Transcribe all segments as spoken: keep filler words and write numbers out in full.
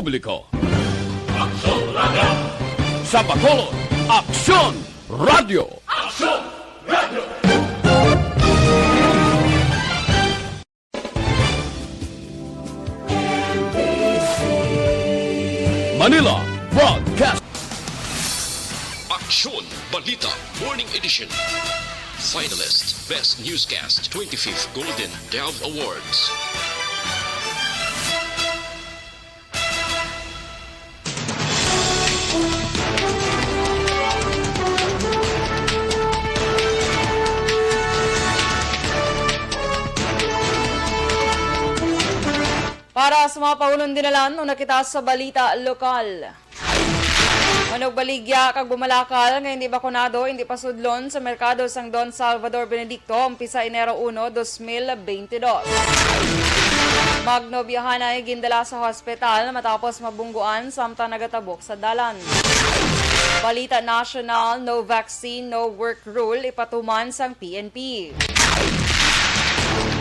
Publiko. Aksyon Radio! Sa Bacolod, Aksyon Radio! Aksyon Radio! Manila Broadcast. Aksyon Balita Morning Edition. Finalist Best Newscast twenty-fifth Golden Dove Awards. Para sa mga paulong dinalan, una kita sa balita lokal. Manugbaligya kag bumalakal nga hindi bakunado, hindi pasudlon sa merkado sang Don Salvador Benedicto umpisa Enero uno, dos mil beintidos. Magno Biohanay gindala sa hospital matapos mabungguan samtang nagatabok sa dalan. Balita nasyonal, no vaccine, no work rule ipatuman sang P N P.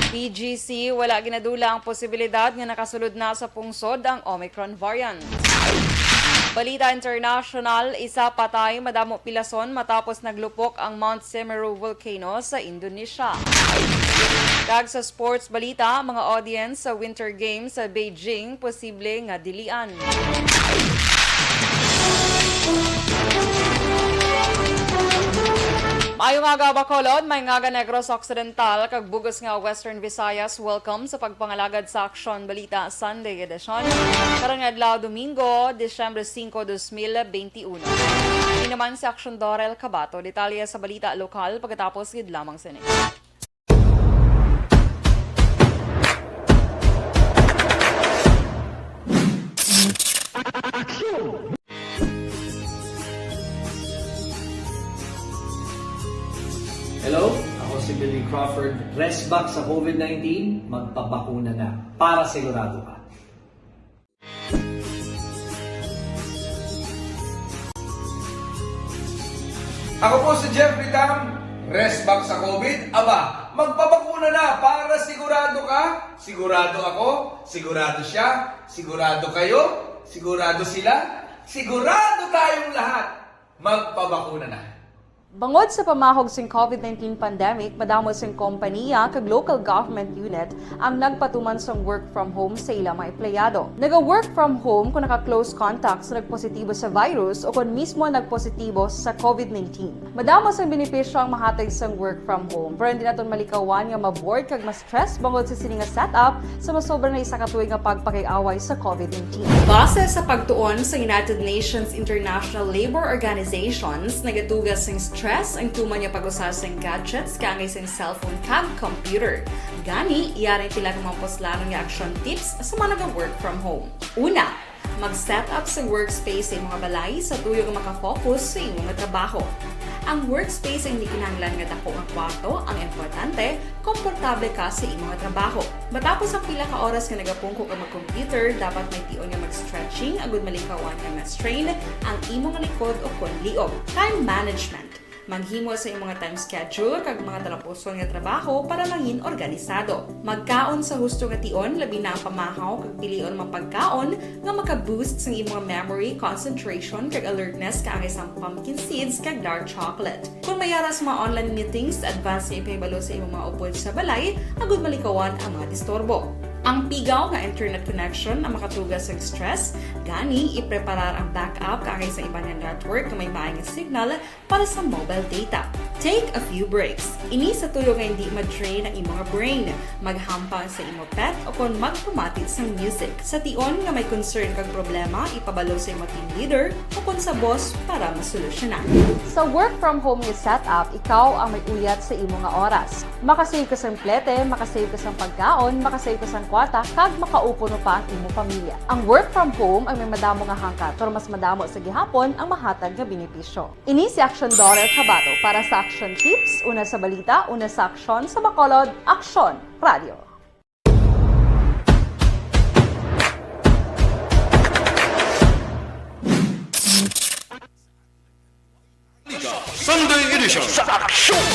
P G C, wala ginadula ang posibilidad nga nakasulod na sa pungsod ang Omicron variant. Balita international, isa patay, madamo pilason matapos naglupok ang Mount Semeru volcano sa Indonesia. Kag sa sports balita, mga audience sa Winter Games sa Beijing posible nga dilian. Maayong aga, Bacolod. Maayong aga, Negros Occidental, kag bug-os nga Western Visayas. Welcome sa pagpangalagad sa Aksyon Balita Sunday Edition. Karon nga adlaw, Domingo, Disyembre singko, dos mil beintiuno. Ini naman si Aksyon Dorel Cabato. Detalye sa balita lokal pagkatapos gid lamang sini. Hello, ako si Billy Crawford. Rest back sa COVID nineteen, magpabakuna na para sigurado ka. Ako po si Jeffrey Tam. Rest back sa COVID? Aba, magpabakuna na para sigurado ka. Sigurado ako, sigurado siya, sigurado kayo, sigurado sila, sigurado tayong lahat. Magpabakuna na. Bangod sa pamahog sing COVID nineteen pandemic, madamo sing kompaniya kag local government unit ang nagpatuman sang work from home sa ilang mga empleyado. Naga-work from home kon naka-close contact sa nagpositibo sa virus o kon mismo nagpositibo sa COVID nineteen. Madamo sang benepisyo ang mahatag sang work from home, pero hindi naton malikawan nga ma-bored kag ma-stress bangod sa sini nga setup sa masobra na isa ka tuig nga pagpakig-away sa COVID nineteen. Base sa pagtuon sa United Nations International Labour Organizations, nagatuga sing stress ang tuman nga pag-usa sing gadgets kaangay sing cellphone kag computer. Gani, yari ang pila ka mga puslanon nga action tips sa mga naga-work from home. Una, mag-set up sa workspace sa imo nga balay sa tuyo nga makafocus sa imo nga trabaho. Ang workspace ay hindi kinahanglan nga dako nga kwarto, ang importante, komportable ka sa imo nga trabaho. Matapos ang pila ka oras nga nagapungko ka mag-computer, dapat may tion nga mag-stretching agud malikawan nga ma-strain ang imo nga likod o kon liog. Time management. Maghimo sa imo nga time schedule kag mga talapuson nga trabaho para mangin organisado. Magkaon sa husto nga tion, labi na ang pamahaw kag pilion mga pagkaon nga maka-boost sang imo nga memory, concentration, kag alertness kaangay sang pumpkin seeds kag dark chocolate. Kon may ara sa mga online meetings, advance nga ipahibalo sa imo mga upod sa balay agud malikawan ang mga disturbo. Ang pigaw nga internet connection ang makatuga sang stress, gani ipreparar ang backup kaangay sa iban nga network nga may maay nga signal para sa mobile data. Take a few breaks. Ini sa tuyo nga hindi ma-drain ang imo nga brain. Maghampang sa imo pet o kon magpamati sang music. Sa tion nga may concern kag problema, ipabalo sa imo team leader o kon sa boss para masolusyonan. Sa work from home nga setup, ikaw ang may uyat sa imo nga oras. Makasave ka sang plete, makasave ka sang pagkaon, makasave ka sang kwarta, kag makaupo pa ang imo pamilya. Ang work from home ay may madamo nga hangkat, pero mas madamo sa gihapon ang mahatag nga benepisyo. Ini si Aksyon Dorel Cabato para sa Aksyon Tips, una sa balita, una sa aksyon, sa Bacolod, Aksyon Radio. Sunday Edition sa Aksyon.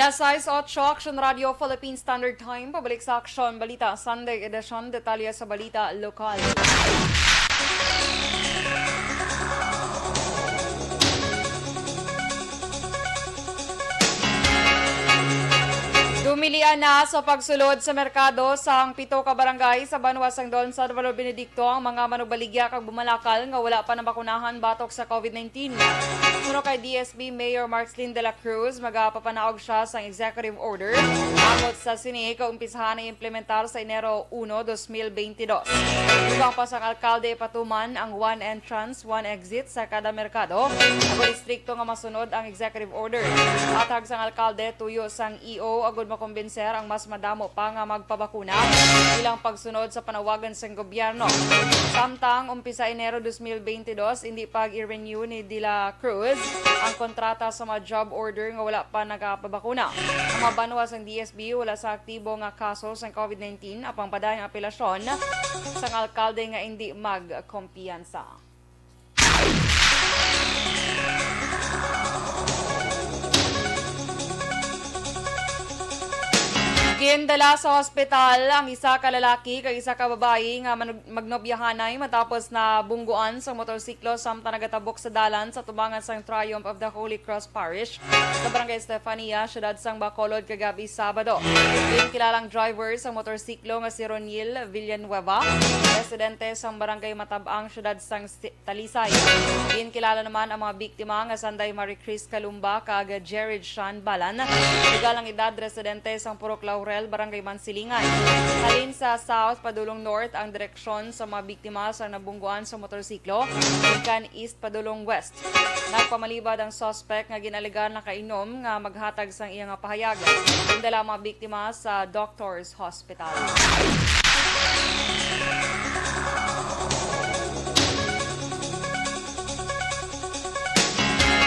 Alas sais otso, Action Radio Philippine Standard Time. Pabalik sa Action Balita Sunday Edition. Detalye sa balita lokal. Dumilian na sa pagsulod sa merkado sang pito ka barangay sa banwa sang Don Salvador Benedicto ang mga manugbaligya kag bumanakal nga wala pa nabakunahan batok sa COVID nineteen. Suno kay D S B Mayor Marclin de la Cruz, magapapanaog siya sang executive order angot sa sini, kaumpisahan na implementar sa Enero uno, dos mil beintidos. Dugang pa sang alkalde ipatuman ang one entrance, one exit sa kada merkado, agod istrikto nga masunod ang executive order. Hatag sang alkalde tuyo sang E O agud makumbinser ang mas madamo pa nga magpabakuna bilang pagsunod sa panawagan sang gobyerno. Samtang umpisa Enero dos mil beintidos, hindi pag-i-renew ni De La Cruz ang kontrata sa mga job order nga wala pa nagapabakuna. Ang mga banwa sang D S B wala sa aktibo nga kaso sang COVID nineteen, apang padayon ang apelasyon sang alkalde nga hindi magkumpiyansa. Gindala sa hospital ang isa ka lalaki kag isa ka babayi nga manu-, magnobyahanay matapos na bungguan sa motorsiklo samtang nagatabok sa dalan sa tubangan sang Triumph of the Holy Cross Parish sa Barangay Estefania, siyudad sang Bacolod, kagab-i Sabado. Ginkilalang driver sa motorsiklo nga si Roniel Villanueva, residente sang Barangay Matab-ang, siyudad sang Si-, Talisay. Ginkilala naman ang mga biktima nga sanday Marie Chris Calumba kag Jared Sean Balan. Legal ang edad, residente sang Purok Laurel, Barangay Mansilingan. Halin sa south padulong north ang direksyon sa mga biktima sa nabungguan sa motorsiklo gikan east padulong west. Nagpamalibad ang suspect nga ginalegar nakainom nga maghatag sang iya nga pahayag. Gindala ang mga biktima sa Doctors Hospital.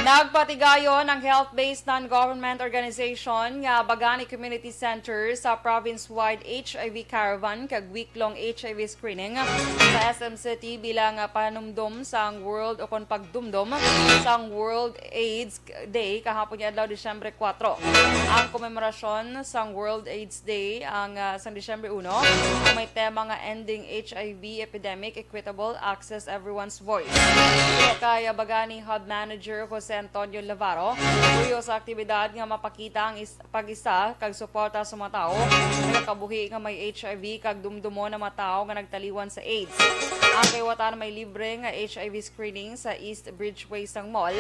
Nagpatigayon ang health-based non-government organization nga Abagani Community Center sa province-wide H I V caravan kag week-long H I V screening sa S M City bilang panumdom sang World, o kon pagdumdom sang World AIDS Day kahapon nga adlaw, Disyembre kuwatro. Ang komemorasyon sang World AIDS Day ang, ah, sang Disyembre uno, ang may tema nga Ending H I V Epidemic, Equitable Access, Everyone's Voice. Suno kay Abagani Hub Manager Jose Antonio Lavaro, tuyo sa aktibidad nga mapakita ang is-, pag-isa kag suporta sa mga tawo nga nagakabuhi nga may H I V kag dumdumon ang mga tawo nga nagtaliwan sa AIDS. Ang kaliwatan may libre nga H I V screening sa East Bridgeway sang mall,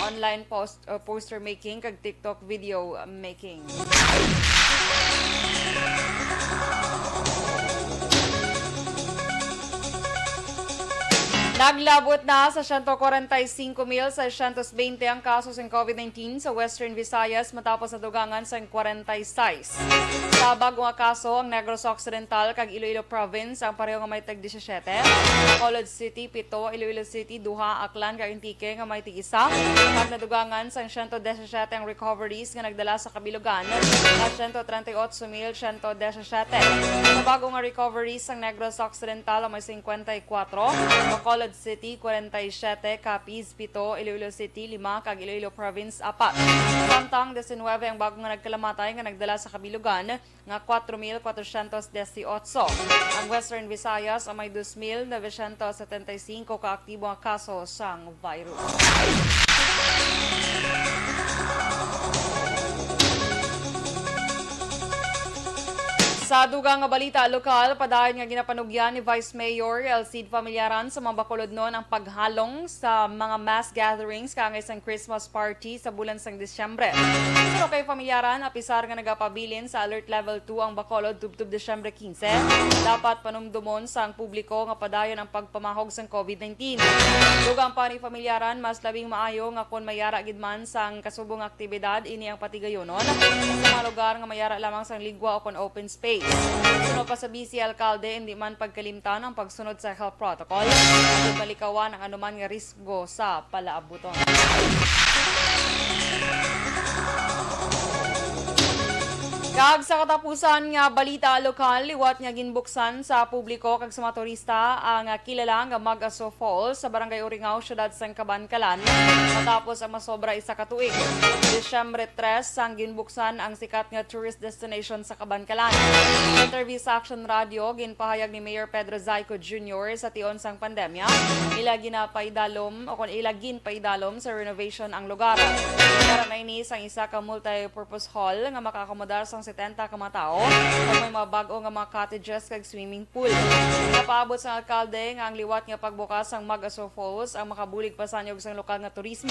online post, uh, poster making kag TikTok video making. Naglabot na sa siyento kwarenta y singko mil seiscientos veinte ang kaso sang COVID nineteen sa Western Visayas matapos nadugangan sang kwarenta y sais. Sa bag-o nga kaso, ang Negros Occidental kag Iloilo Province ang pareho nga may tag disisyete, Bacolod City, pito, Iloilo City, duha, Aklan kag Antique nga may tig-isa, kag nadugangan sang siyento disisyete ang recoveries nga nagdala sa kabilugan nga siyento trenta y otso mil siyento disisyete. Sa bag-o nga recoveries, ang Negros Occidental may singkwenta y kuwatro, Bacolod City, kwarenta y siyete, Capiz, pito, Iloilo City, lima, kag Iloilo Province, apat. Samtang diecinueve ang bag-o nga nagkalamatay nga nagdala sa kabilugan nga kwatro mil kwatrosyentos disiotso. Ang Western Visayas ang may dos mil novecientos setenta y singko ka aktibo nga kaso sang virus. Sa dugang nga balita lokal, padayon nga ginapanugyan ni Vice Mayor Elcid Familiaran sa mga Bacolodnon ang paghalong sa mga mass gatherings kaangay sang Christmas party sa bulan sang Disyembre. Suno kay Familiaran, apisar nga nagapabilin sa Alert Level two ang Bacolod tubtob Disyembre quince, dapat panumdomon sang publiko nga padayon ang pagpamahog sang COVID nineteen. Dugang pa ni Familiaran, mas labing maayo nga kon may yara gid man sang kasubong nga aktibidad, ini ang patigayonon sa mga lugar nga may yara lamang sang ligwa o kon open space. Suno pa sa Vice Alkalde, indi man pagkalimtan ang pagsunod sa health protocol, agud malikawan ang anuman nga risgo sa palaabuton. Ag sa katapusan nga balita lokal, liwat nga ginbuksan sa publiko kag sa mga turista ang, ah, kilala nga Mag-Aso Falls sa Barangay Uringao, siyudad sang Kabankalan, matapos ang masobra isa ka tuig. Disyembre tres sang ginbuksan ang sikat nga tourist destination sa Kabankalan. Sa interview sa Action Radio, ginpahayag ni Mayor Pedro Zaico Junior sa tion sang pandemya, ila ginapaidalom o kon ila ginpaidalom sa renovation ang lugar. Para na ini sang isa ka multi-purpose hall nga makaakomodar sang setenta ka mga tawo, kag may mga bag-o nga mga cottages kag swimming pool. Napaabot sang alkalde nga ang liwat nga pagbukas sang Mag-Aso Falls ang makabulig pasanyog sang lokal nga turismo.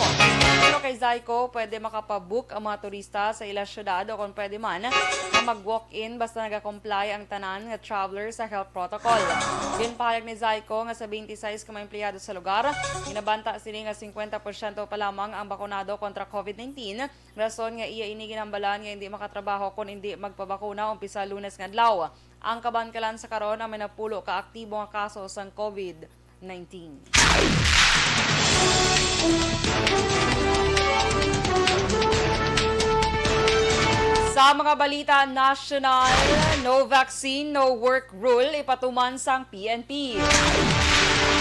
Pero kay Zaico, pwede makapabook ang mga turista sa ila syudad o kon pwede man nga mag-walk-in basta nagakomply ang tanan nga traveler sa health protocol. Ginpahayag ni Zaico nga sa twenty-six ka mga empleyado sa lugar, ginabanta sini nga fifty percent pa lamang ang bakunado kontra COVID nineteen, rason nga iya ini ginhambalan nga hindi makatrabaho kon hindi magpabakuna umpisa Lunes nga adlaw. Ang Kabankalan sa karon ang may napulo ka aktibo nga kaso sang COVID nineteen. Sa mga balita nasyonal, no vaccine, no work rule ipatuman sang P N P.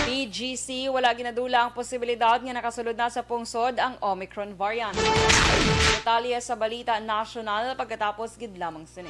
P G C, wala ginadula ang posibilidad nga nakasulod na sa pungsod ang Omicron variant. Detalye sa balita nasyonal pagkatapos gid lamang sini.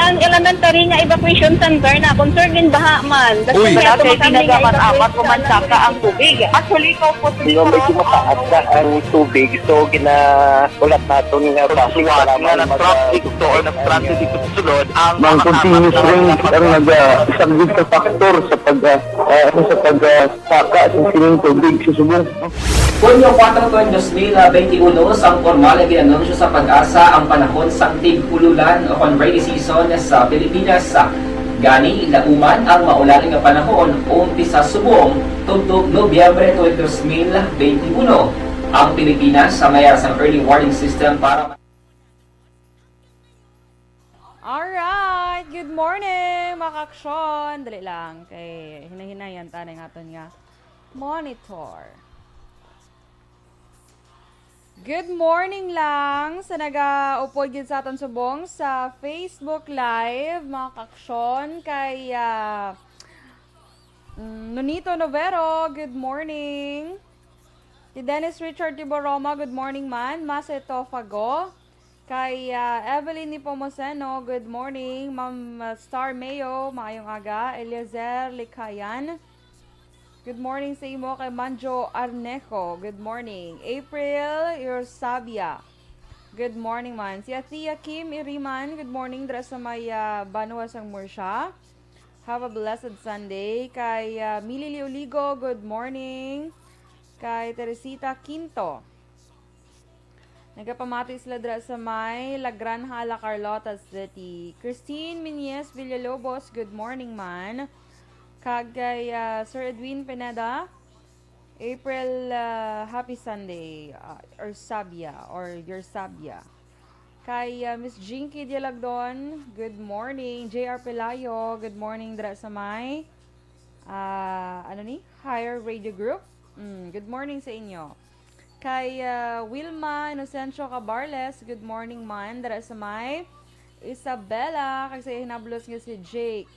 Ang elementary nga evacuation center na, concern din baha man. Uy. Wala kay tinaga man, apat ko man saka ang tubig. Actually, ikaw po, medyo mataas na ang tubig, so ginaulat naton nga basi nga na-traffic to or na-stranded dito sa sulod ang mga continuous rain ang nagasaglit sa factor sa pag, ah, ah, ano, sa pag, ah, saka sa sining tubig sa subong. Hunyo kuwatro, dos mil benti uno, sang pormal nga gin-anunsyo sa PAGASA ang panahon sang tig-ululan o kon rainy season sa Pilipinas. Gani, lauman ang maulan nga panahon umpisa subong tubtob Nobyembre twenty, dos mil benti uno. Ang Pilipinas sa mayara sang early warning system para Alright! Good morning, mga kaaksyon! Dali lang, kay hinay-hinayan ta na yung aton nga monitor. Good morning lang sa nagaupod gid sa aton subong sa Facebook Live, mga kaaksyon, kay, ah, mm, Nonito Novero, good morning. Si Dennis Richard Tiboroma, good morning man. Mase Tofago. Kay, ah, Evelyn Nepomuceno, good morning. Ma'am, ah, Star Mayo, maayong aga. Eliezer Likayan, good morning sa imo. Kay Manjo Arnejo, good morning. April Irsabia, good morning man. Si Athea Kim Iriman, good morning dira sa may, ah, banwa sang Murcia. Have a blessed Sunday. Kay, ah, Mili Liuligo, good morning. Kay Teresita Quinto, nagapamati sila dira sa may La Granja, La Carlota City. Christine Miñez Villalobos, good morning man. Kag kay, ah, Sir Edwin Pineda, April, ah, happy Sunday, ah, or Sabia, or your Sabia. Kay, ah, Miss Jinky Dialagdon, good morning. J R Pelayo, good morning dira sa may, ah, ano ni? Higher Radio Group. Mm, good morning sa inyo. Kay, ah, Wilma Inocencio Cabarles, good morning man dira sa may Isabela, kag sa iya hinablos nga si Jake.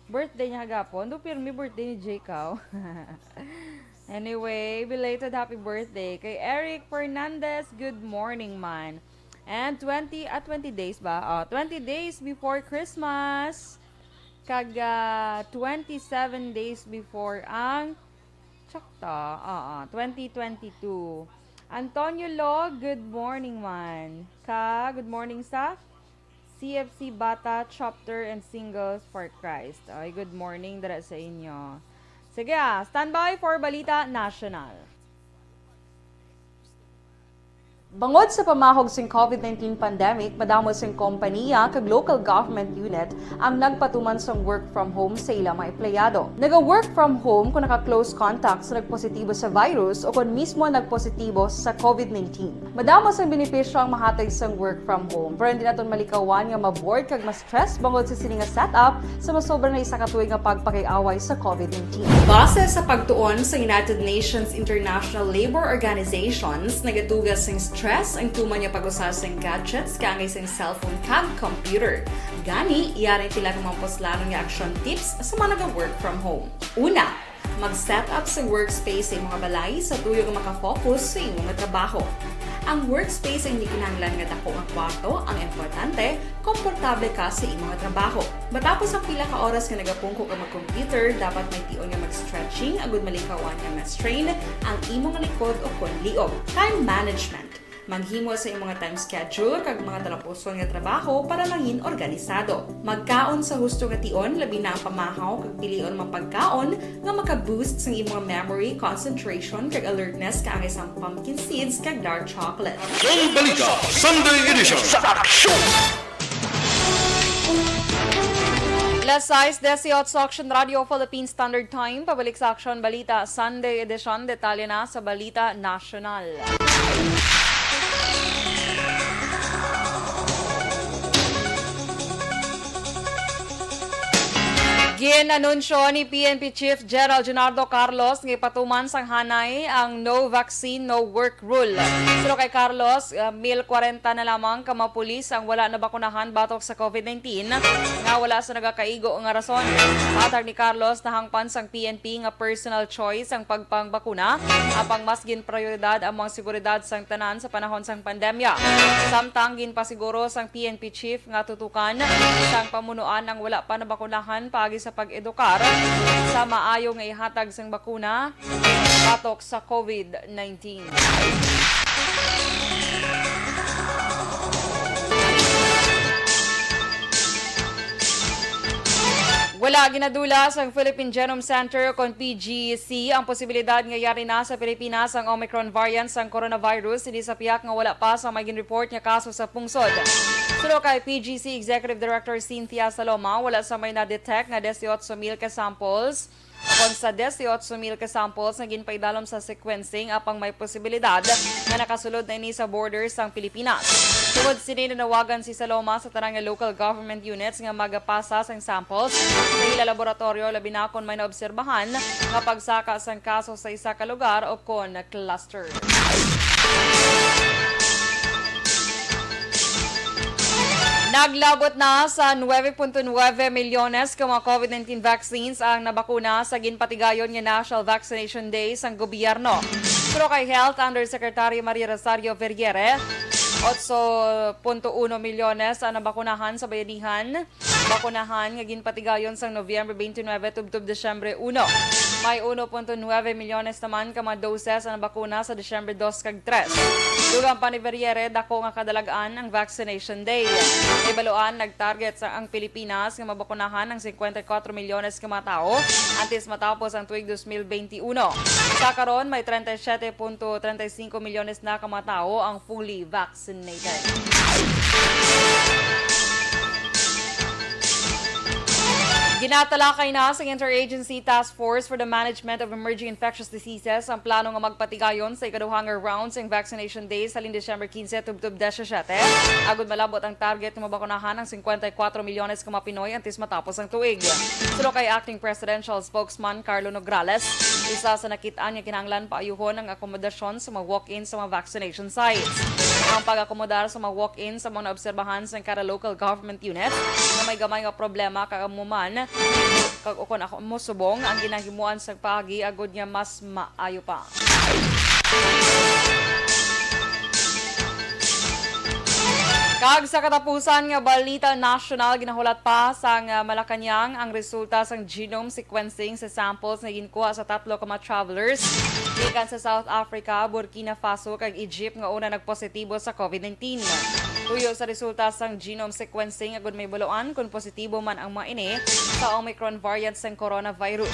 Birthday niya gapon. Do pirmi birthday ni Jake, aw. Anyway, belated happy birthday kay Eric Fernandez. Good morning man. And twenty, ah, twenty days ba? Oh, twenty days before Christmas. Kag, ah, twenty-seven days before ang, tsakta, ah, ah, twenty twenty-two. Antonio Law, good morning man. Ka, good morning sa C F C Bata Chapter and Singles for Christ. Ay, good morning dira sa inyo. Sige, ah, standby for Balita National. Bangod sa pamahog sing COVID nineteen pandemic, madamo sing kompaniya kag local government unit ang nagpatuman sang work from home sa ila mga empleyado. Naga-work from home kon naka-close contact sa nagpositibo sa virus o kon mismo nagpositibo sa COVID nineteen. Madamo sang benepisyo ang mahatag sang work from home, pero hindi naton malikawan nga ma-bored kag ma-stress bangod sa sini nga setup sa masobra na isa ka tuig nga pagpakig-away sa COVID nineteen. Base sa pagtuon sa United Nations International Labour Organizations, nagadugas sing stress ang tuman nga pag-usa sing gadgets kaangay sing cellphone kag computer. Gani, yari sila nga mga puslanon nga action tips sa mga naga-work from home. Una, mag-set up sa workspace sa imong balay sa tuyo nga makafocus sa imong trabaho. Ang workspace ay hindi kinahanglan nga dako nga kwarto ang importante, komportable ka sa imong trabaho. Matapos ang pila ka oras nga nagapungko ka mag-computer, dapat may tion nga mag-stretching agud malikawan nga ma-strain ang imong likod o kon liog. Time management. Maghimo sa imong time schedule kag mga talapuson nga trabaho para mangin organisado. Magkaon sa husto nga tion, labi na ang pamahaw kag pilion mga pagkaon nga maka-boost sang imong memory, concentration, kag alertness kaangay sang pumpkin seeds kag dark chocolate. Ang balita, Sunday edition. Sa aksyon! Alas sais disiotso, Aksyon Radio Philippine Standard Time. Pabalik sa Aksyon Balita Sunday edition. Detalye na sa Balita Nasyonal. Gin-anunsyo ni P N P Chief General Junardo Carlos nga ipatuman sang hanay ang no vaccine, no work rule. Suno kay Carlos, ah, mil kwarenta na lamang ka mga pulis ang wala nabakunahan batok sa COVID nineteen nga wala sa nagakaigo nga rason. Hatag ni Carlos, nahangpan sang P N P nga personal choice ang pagpangbakuna, apang mas ginprioridad ang mga seguridad sang tanan sa panahon sang pandemya. Samtang ginpasiguro sang P N P chief nga tutukan sang pamunuan ang wala pa nabakunahan paagi sa pag-edukar sa maayo nga ihatag sang bakuna batok sa COVID nineteen. Wala ginadula sang Philippine Genome Center kon P G C ang posibilidad nga yari na sa Pilipinas ang Omicron variant sang coronavirus, hindi sa pihak nga wala pa sa may gin-report nga kaso sa pungsod. Suno kay P G C Executive Director Cynthia Saloma, wala sa may na-detect nga disiotso mil ka samples kon sa disiotso mil ka samples nga ginpaidalom sa sequencing, apang may posibilidad nga nakasulod na ini sa border sang Pilipinas. Tungod sini, nanawagan si Saloma sa tanan nga local government units nga magapasa sang samples sa ila laboratoryo, labi na kon may naobserbahan nga pagsaka sang kaso sa isa ka lugar o kon cluster. Naglabot na sa nuebe punto nuebe milyones ka mga COVID nineteen vaccines ang nabakuna sa ginpatigayon nga National Vaccination Day sang gobyerno. Pero kay Health Undersecretary Maria Rosario Vergeire, otso punto uno milyones ang nabakunahan sa bayanihan. Bakunahan nga ginpatigayon sang Nobyembre twenty-nine tubtob Disyembre uno. May uno punto nuebe milyones naman ka mga doses ang nabakuna sa Disyembre dos kag tres. Dugang pa ni Vergeire, dako nga kadalag-an ang vaccination day. Ibaluan, nag-target sa ang Pilipinas nga mabakunahan ang cincuenta y cuatro milyones ka mga tawo antes matapos ang tuig dos mil benti uno. Sa karon, may treinta y siete punto treinta y cinco milyones na ka mga tawo ang fully vaccinated. Ginatalakay na sa Interagency Task Force for the Management of Emerging Infectious Diseases ang plano nga magpatigayon sa ikaduha nga round sang vaccination days halin December quince tubtob disisyete, agud malabot ang target nga mabakunahan ang cincuenta y cuatro milyones ka mga Pinoy antes matapos ang tuig. Suno kay Acting Presidential Spokesman Carlo Nograles, isa sa nakit-an nga kinahanglan paayuhon ang akomodasyon sa mga walk-in sa mga vaccination sites. Ang pag-akomodar sa mga walk-in sa mga naobserbahan sang kada local government unit nga may gamay nga problema kag amo man kag ukon ako mo subong ang ginahimuan sa paagi agud nga mas maayo pa. Kag sa katapusan nga balita nasyonal, ginahulat pa sang, ah, Malacañang ang resulta sang genome sequencing sa samples nga ginkuha sa tatlo ka mga travelers gikan sa South Africa, Burkina Faso, kag Egypt nga una nagpositibo sa COVID nineteen. Tuyo sa resulta sang genome sequencing, agud may baluan kon positibo man ang mga ini sa Omicron variant sang coronavirus.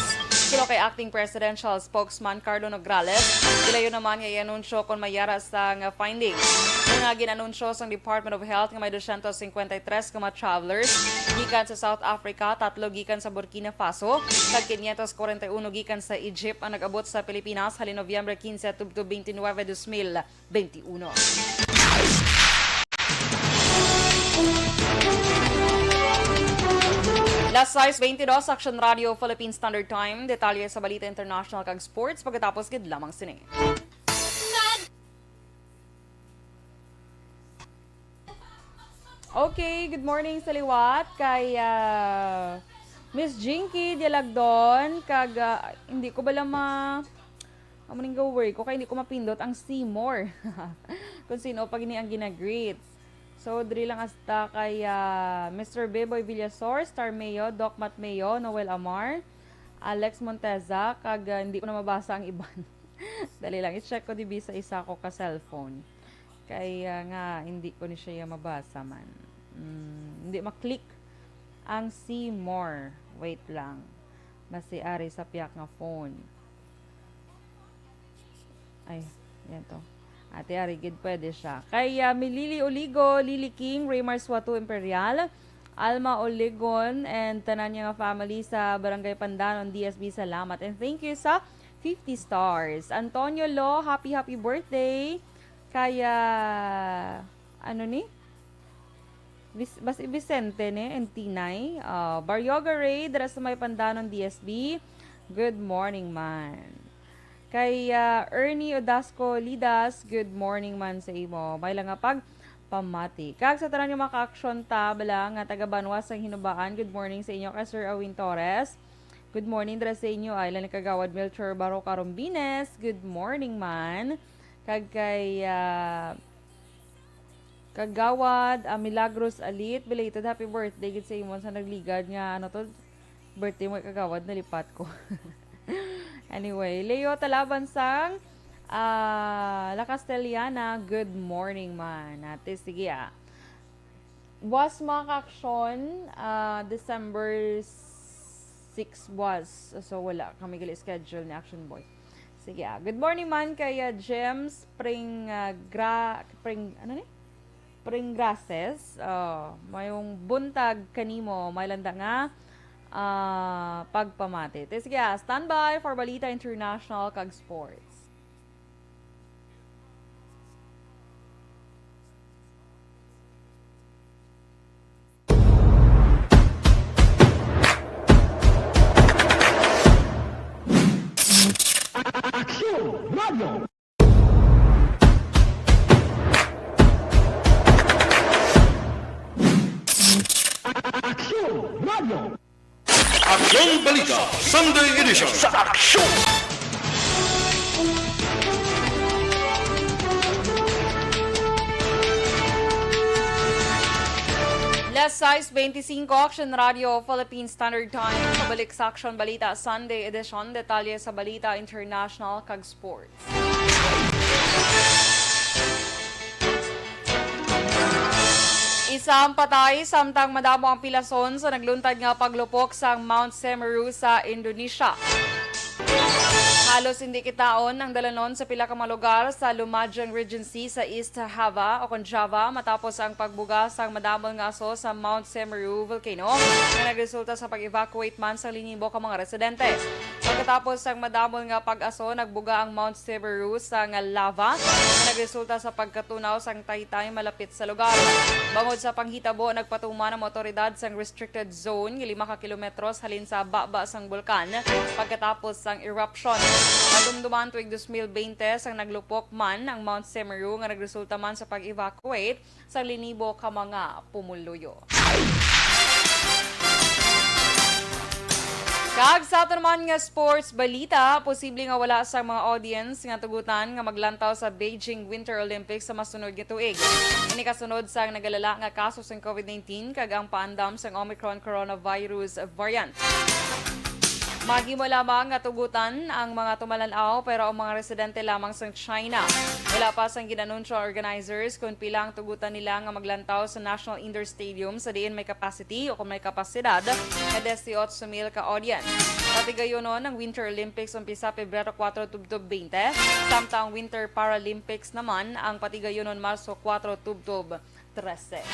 Pero kay Acting Presidential Spokesman Carlo Nograles, gilayon naman nga i-anunsyo kon may yara sang findings. Nga gin-anunsyo sang Department of Health nga may dosyentos singkwenta y tres ka mga travelers gikan sa South Africa, tatlo gikan sa Burkina Faso, kag quinientos kwarenta y uno gikan sa Egypt ang nag-abot sa Pilipinas halin Nobyembre quince tubtob twenty-nine, dos mil veintiuno. Las sais veintidós, Action Radio Philippine Standard Time. Detalye sa balita international kag sports pagkatapos gid lamang sini. Okay, good morning sa liwat kay, ah, Miss Jinky Dialagdon, kag, ah, hindi ko bala ma-, amo ning go-work ko kay hindi ko mapindot ang see more. Kung sino pa gini ang ginagreets. So, diri lang hasta kay, ah, Mister Beboy Villasor, Star Mayo, Doc Matt Mayo, Noel Amar, Alex Monteza, kag, ah, hindi ko na mabasa ang iban. Dali lang, i-check ko dibi sa isa ko ka cellphone. Kay, ah, nga, hindi ko ni siya mabasa man. Mm, hindi ma-click ang see more. Wait lang. Basi ari sa piyak nga phone. Ay, yan to. Ate, ari gid pwede siya. Kay, ah, Milili Oligo, Lily King, Raymar Suato Imperial, Alma Oligon, and tanan niya nga family sa Barangay Pandanon, D S B, salamat. And thank you sa fifty stars. Antonio Lo, happy, happy birthday. Kaya, ano ni? Vis-, basi Vicente ni, and Tinay. Ah, Baryoga Ray, dira sa may Pandanon, D S B. Good morning, man. Kay, ah, Ernie Odasco Lidas, good morning man sa imo. May lang nga pagpamati. Kag sa tanan nga mga ka-aksyon ta, bala nga taga Banwa sang Hinubaan, good morning sa inyo. Kay Sir Awin Torres, good morning dira sa inyo. Ay, lang ni Kagawad Melchor Baroca Rombines, good morning man. Kag kay, ah, Kagawad, ah, Milagros Alit, belated happy birthday gid sa imo sa nagligad nga, ano to, birthday mo, Kagawad, nalipat ko. Anyway, Leo Talaban sang, ah, La Castellana, good morning man. Ate, sige, ah. Buwas, mga ka-aksyon, ah, December six buwas. So, wala kami gali schedule ni Action Boy. Sige, ah. Good morning man kay, ah, James Pring, ah, Gra-, Pring, ano ni? Pringgrases. Ah, mayong buntag kanimo, may landa nga, ah, pagpamati. Te, sige, ah, standby for Balita International kag Sports. Aksyon Radio. Aksyon Radio. Aksyon Balita, Sunday Edition. Sa Aksyon! Las sais veinticinco, Action Radio, Philippine Standard Time. Pabalik sa Aksyon Balita, Sunday Edition. Detalye sa balita, international, kag sports. Isa ang patay, samtang madamo ang pilason sa nagluntad nga paglupok sa Mount Semeru sa Indonesia. Halos hindi kitaon ang dalanon sa pila ka mga lugar sa Lumajang Regency sa East Java o kon Java matapos ang pagbuga sang madamol nga aso sa Mount Semeru volcano nga nagresulta sa pag-evacuate man sa linibo ka mga residente. Pagkatapos sang madamol nga pag-aso, nagbuga ang Mount Semeru sa nga lava nga nagresulta sa pagkatunaw sang taytay malapit sa lugar. Bangod sa panghitabo, nagpatuman ang mga awtoridad sang restricted zone nga lima ka kilometros halin sa baba sang bulkan pagkatapos sang eruption. Madumduman tuig dos mil bente sang naglupok man ang Mount Semeru nga nagresulta man sa pag-evacuate sa linibo ka mga pumuluyo. Kag sa ato naman nga sports balita, posible nga wala sa mga audience nga tugutan nga maglantaw sa Beijing Winter Olympics sa masunod nga tuig. Ini kasunod sang nagalala nga kaso sang COVID nineteen kag ang paandam sang Omicron coronavirus variant. Maghimo lamang nga tugutan ang mga tumalan-aw, pero ang mga residente lamang sa China. Wala pa sang ginanunsyo ang organizers kung pila ang tugutan nila nga maglantaw sa National Indoor Stadium, sa diin may capacity o kung may kapasidad nga dieciocho mil ka audience. Patigayunon ang Winter Olympics, umpisa Pebrero kuwatro tubtob twenty, samtang ang Winter Paralympics naman ang patigayunon Marso kuwatro tubtob trese.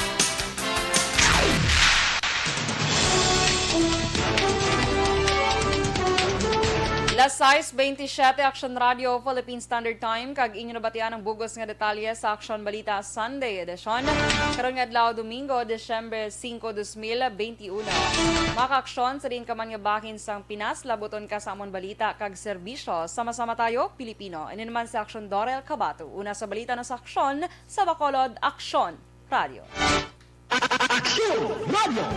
Las sais veintisiete, Aksyon Radio, Philippine Standard Time, kag inyo nabatian ang bug-os nga detalye sa Aksyon Balita Sunday Edition. Karon nga adlaw, Domingo, Disyembre singko, dos mil benti uno. Mga kaaksyon, sa diin ka man nga bahin sang Pinas, labuton ka sa amon balita kag serbisyo. Sama-sama tayo, Pilipino. Ini naman si Aksyon Dorel Cabato. Una sa balita na sa Aksyon, sa Bacolod, Aksyon Radio. Aksyon Radio.